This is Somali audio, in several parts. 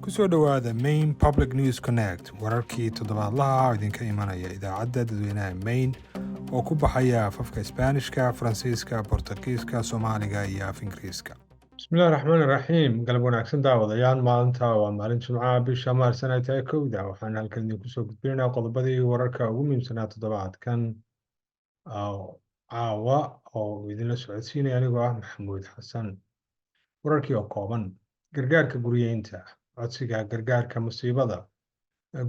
Kusoo dhowaada Maine Public News Connect, wararkii toddobaadlaha oo idinka imanaya idaacadda dadweynaha Maine oo ku baxaya afafka Isbaanishka, Faransiiska, Bortugiiska, Soomaaliga iyo af Ingiriiska. Bismillahi raxmaani raxiim. Galab wanaagsan, daawadayaal. Maalinta waa maalin Jimcaha, bisha Maarsan ay tahay 1da. Waxaan halkan idinku soo gudbinaynaa qodobadii wararka ugu muhiimsanaa toddobaadkan caawa oo uu idinla socodsiinaya anigoo ah Maxamuud Xasan. Wararkii oo kooban: gargaarka guryeynta, codsiga gargaarka musiibada,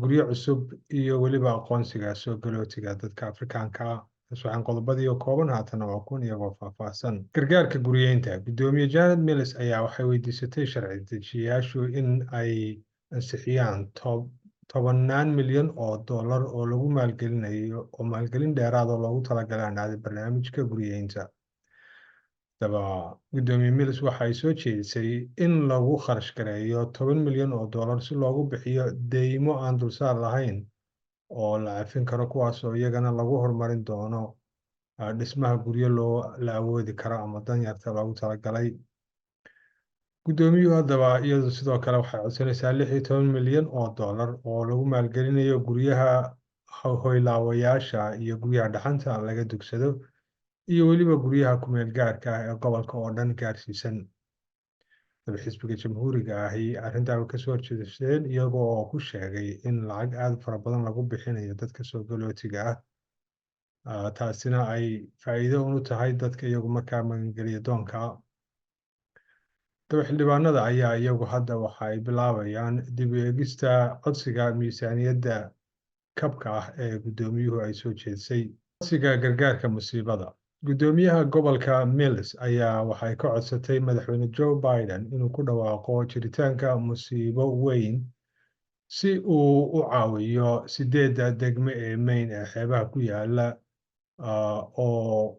guryo cusub iyo weliba aqoonsiga soo galootiga dadka Afrikaanka ah. Taas waxaan qodobadii oo kooban, haatana waa kun iyagoo faahfaahsan. Gargaarka guryeynta: Guddoomiye Janet Mills ayaa waxay weydiisatay sharci dejiyayaashu in ay ansixiyaan tobannaan milyan oo dollar oo lagu maalgelinayo oo maalgelin dheeraad oo loogu talagalay anaadi barnaamijka guryeynta. Haddaba, Guddoomiye Mills waxa ay soo jeedisay in lagu kharash gareeyo 10 milyan oo dollar si loogu bixiyo deymo aan dulsaar lahayn oo la cafin karo, kuwaas oo iyagana lagu horumarin doono dhismaha guryo loo la awoodi karo ama danyarta loogu talagalay. Guddoomiyuhu haddaba iyadu sidoo kale waxay codsanaysaa 16 milyan oo dollar oo lagu maalgelinayo guryaha hoylaawayaasha iyo guryaha dhaxanta laga dugsado iyo weliba guryaha kumeel gaarka ah ee gobolka oo dhan gaarsiisan. Daba xisbiga Jamhuuriga ahi arrintaa way kasoo horjeesteen, iyaga oo ku sheegay in lacag aada u fara badan lagu bixinayo dadka soo galootiga ah, taasina ay faa'iido unu tahay dadka iyagu markaa magangeliya doonka. Daba xildhibaanada ayaa iyagu hadda waxa ay bilaabayaan dib u eegista codsiga miisaaniyadda kabka ah ee guddoomiyuhu ay soo jeedisay. Codsiga gargaarka musiibada: Guddoomiyaha gobolka Mills ayaa waxay ka codsatay Madaxweyne Joe Biden inuu ku dhawaaqo jiritaanka musiibo weyn si uu u caawiyo sideedda degmo ee Maine ee xeebaha ku yaala, oo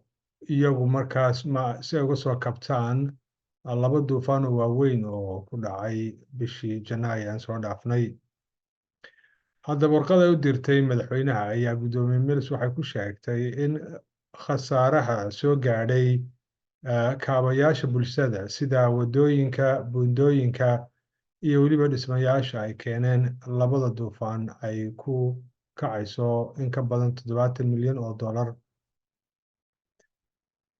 iyagu markaas ma si ay uga soo kabtaan laba duufaan oo waaweyn oo ku dhacay bishii Janaayo aan soo dhaafnay. Haddaba, warqad ay u dirtay madaxweynaha ayaa Guddoomiye Mills waxay ku sheegtay in khasaaraha soo gaadhay kaabayaasha bulshada sida waddooyinka, buundooyinka iyo weliba dhismayaasha ay keeneen labada duufaan ay ku kacayso in ka badan 70 milyan oo dollar.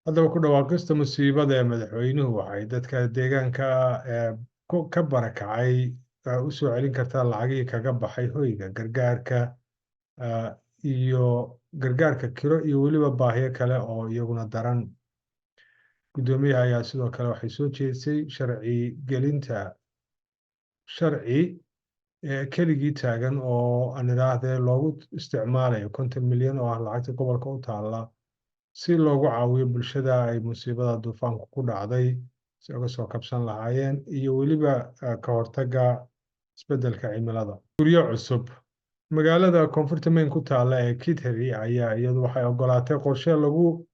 Haddaba, ku dhawaaqista musiibada ee madaxweynuhu waxay dadka deegaanka ka barakacay u soo celin kartaa lacagihii kaga baxay hoyga, gargaarka iyo gargaarka kiro iyo weliba baahiyo kale oo iyaguna daran. Guddoomiyaha ayaa sidoo kale waxay soo jeedisay sharci gelinta sharci keligii taagan oo aan idhaahdee loogu isticmaalayo 50 milyan oo ah lacagta gobolka u taalla si loogu caawiyo bulshada ay musiibada duufaanku ku dhacday si uga soo kabsan lahaayeen iyo weliba ka hortagga isbeddelka cimilada. Guryo cusub: Magaalada koonfurta Maine ku taalla ee Kittery ayaa iyadu waxay ogolaatay qorshe lagu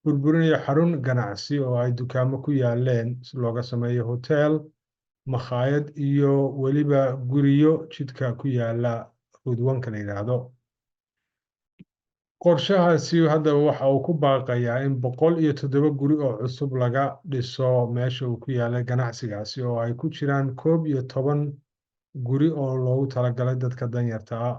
burburinayo xarun ganacsi oo ay dukaamo ku yaaleen si looga sameeyo hotel, makhaayad iyo weliba guryo jidka ku yaala Route One-ka la yidhaahdo. Qorshahaasi haddaba waxa uu ku baaqayaa in 107 guri oo cusub laga dhiso meesha uu ku yaalay ganacsigaasi, oo ay ku jiraan 11 guri oo loogu talagalay dadka danyarta ah.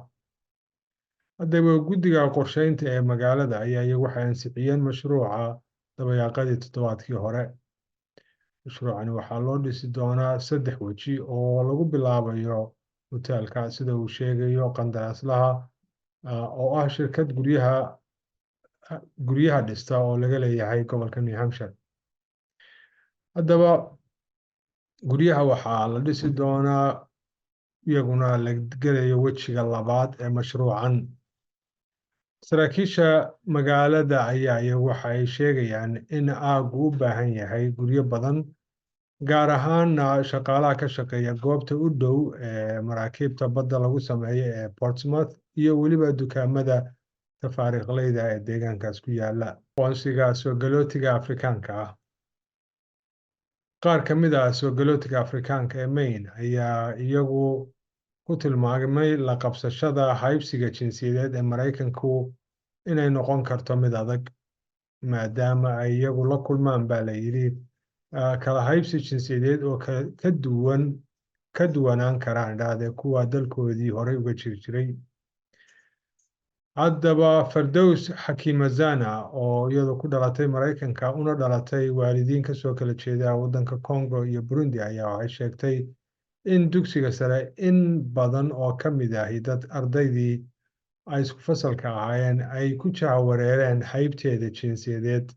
Haddaba, guddiga qorsheynta ee magaalada ayaa iyagu waxay ansixiyeen mashruuca dabayaaqadii toddobaadkii hore. Mashruucani waxaa loo dhisi doonaa saddex weji oo lagu bilaabayo hoteelka, sida uu sheegayo qandaraaslaha oo ah shirkad guryaha dhista oo laga leeyahay gobolka New Hampshire. Haddaba, guryaha waxaa la dhisi doonaa iyaguna la gelayo wejiga labaad ee mashruucan. Saraakiisha magaalada ayaa iyagu waxa ay sheegayaan in aaggu u baahan yahay guryo badan, gaar ahaana shaqaalaha ka shaqeeya goobta u dhow ee maraakiibta badda lagu sameeyo ee Portsmouth iyo weliba dukaamada tafaariiqleyda ee deegaankaas ku yaala. Aqoonsiga soo galootiga Afrikaanka ah: Qaar ka mid ah soo galootiga Afrikaanka ee Maine ayaa iyagu ku tilmaamay la qabsashada haybsiga jinsiyadeed ee Maraykanku inay noqon karto mid adag, maadaama ay iyagu la kulmaan, baa la yidhi, kala haybsi jinsiyadeed oo ka duwan. Ka duwanaan karaan idhaahdee kuwa dalkoodii horey uga jiri jiray. Haddaba, Fardows Xakiimazana, oo iyadu ku dhalatay Maraykanka una dhalatay waalidiin kasoo kala jeeda waddanka Congo iyo Burundi, ayaa waxay sheegtay in dugsiga sare in badan oo ka mid ahi dad ardaydii ay isku fasalka ahaayeen ay ku jahawareereen haybteeda jinsiyadeed.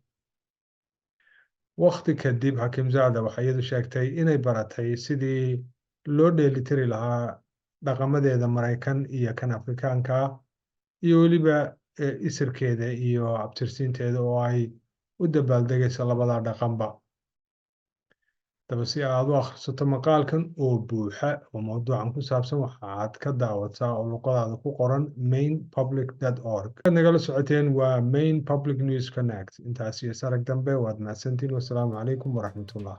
Wakhti kadib, Xakiimzada waxay iyadu sheegtay inay baratay sidii loo dheelitiri lahaa dhaqamadeeda Maraykan iyo kan Afrikaanka ah iyo weliba isirkeeda iyo abtirsiinteeda, oo ay u dabaaldegayso labada dhaqanba. Daba si aad u akhrisato maqaalkan oo buuxa oo mawduucan ku saabsan, waxaad ka daawataa oo luqadaada ku qoran mainepublic.org. Aad nagala socoteen waa Maine Public News Connect. Intaas iyo sarag dambe, waad mahadsantiin. Wasalaamu calaykum waraxmatullah.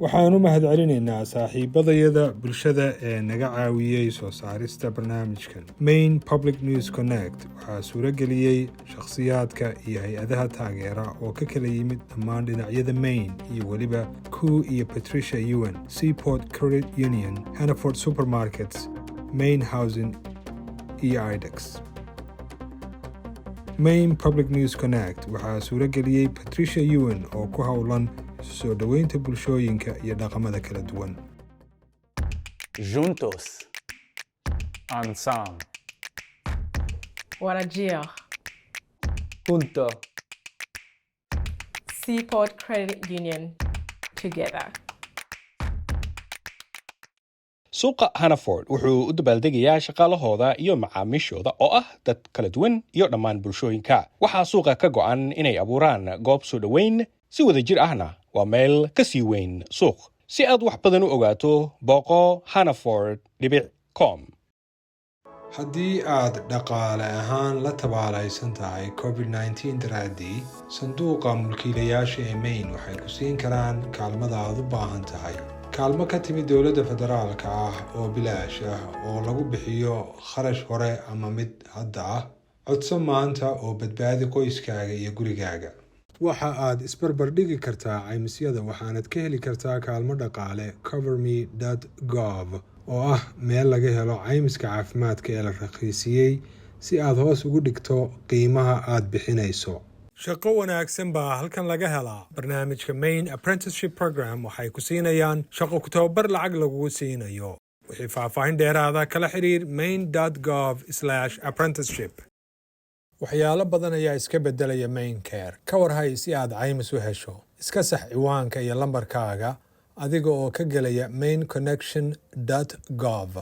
Waxaan u mahadcelinaynaa saaxiibadayada bulshada ee naga caawiyey soo saarista barnaamijkan. Maine Public News Connect waxaa suuro geliyey shakhsiyaadka iyo hay-adaha taageera oo ka kala yimid dhammaan dhinacyada Maine, iyo weliba Koo iyo Patricia Yuen, Seaport Credit Union, Hannaford Supermarkets, Maine Housing iyo IDEX. Maine Public News Connect waxaa suuro geliyey Patricia Yuen, oo ku howlan soo dhoweynta bulshooyinka iyo dhaqamada kala duwan. Juntos. Ensemble. Wadajir. Junto. Seaport Credit Union. Together. Suuqa Hannaford wuxuu u dabaaldegayaa shaqaalahooda iyo macaamiishooda oo ah dad kala duwan iyo dhammaan bulshooyinka. Waxaa suuqa ka go'an inay abuuraan goob soo dhoweyn si wada jir ahna waa meel ka sii weyn suuq. Si aad wax badan u ogaato, booqo hannaford.com. Haddii aad dhaqaale ahaan la tabaalaysan tahay COVID-19 daraaddii, sanduuqa mulkiilayaasha ee Maine waxay ku siin karaan kaalmada aad u baahan tahay. Kaalmo ka timid dowladda federaalka ah oo bilaash ah oo lagu bixiyo kharash hore ama mid hadda ah. Codso maanta oo badbaadi qoyskaaga iyo gurigaaga. Waxa aad isbarbar dhigi kartaa caymisyada, waxaanad ka heli kartaa kaalmo dhaqaale coverme.gov, oo ah meel laga helo caymiska caafimaadka ee la raqiisiyey si aad hoos ugu dhigto qiimaha aad bixinayso. Shaqo wanaagsan baa halkan laga helaa. Barnaamijka Maine Apprenticeship Program waxay ku siinayaan shaqo ku tababar lacag lagugu siinayo. Wixii faahfaahin dheeraada, kala xiriir maine.gov/apprenticeship. Waxyaalo badan ayaa iska beddelaya MaineCare. Ka war hay si aad caymis u hesho. Iska sax ciwaanka iyo lambarkaaga adiga oo ka gelaya maineconnection.gov.